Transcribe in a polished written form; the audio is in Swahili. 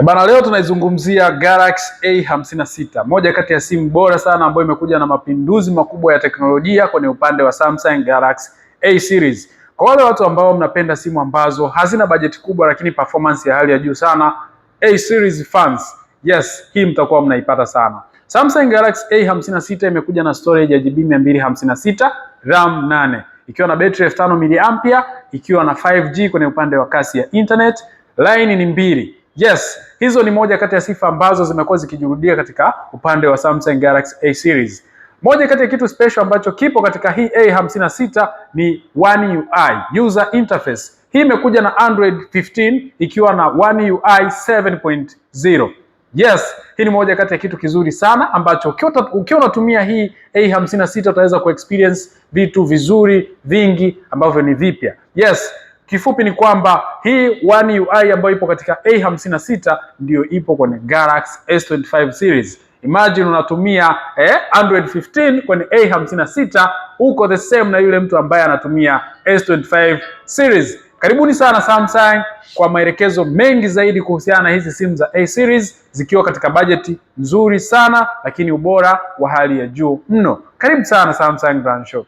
Bana, leo tunaizungumzia Galaxy A56, moja kati ya simu bora sana ambayo imekuja na mapinduzi makubwa ya teknolojia kwenye upande wa Samsung Galaxy A series. Kwa wale watu ambao mnapenda simu ambazo hazina bajeti kubwa lakini performance ya hali ya juu sana, A series fans, yes, hii mtakuwa mnaipata sana. Samsung Galaxy A56 imekuja na storage ya GB 256, RAM 8, ikiwa na betri 5000 mAh, ikiwa na 5G kwenye upande wa kasi ya internet, line ni mbili. Yes, hizo ni moja kati ya sifa ambazo zimekuwa zikijirudia katika upande wa Samsung Galaxy A series. Moja kati ya kitu special ambacho kipo katika hii A56 ni One UI user interface. Hii imekuja na Android 15 ikiwa na One UI 7.0. Yes, hii ni moja kati ya kitu kizuri sana ambacho ukiwa unatumia hii A56 utaweza kuexperience vitu vizuri vingi ambavyo ni vipya. Yes, kifupi ni kwamba hii One UI ambayo ipo katika A56 ndiyo ipo kwenye Galaxy S25 series. Imagine unatumia Android 15 kwenye A56, uko the same na yule mtu ambaye anatumia S25 series. Karibuni sana Samsung kwa maelekezo mengi zaidi kuhusiana na hizi simu za A series zikiwa katika bajeti nzuri sana lakini ubora wa hali ya juu mno. Karibu sana Samsung Brand Shop.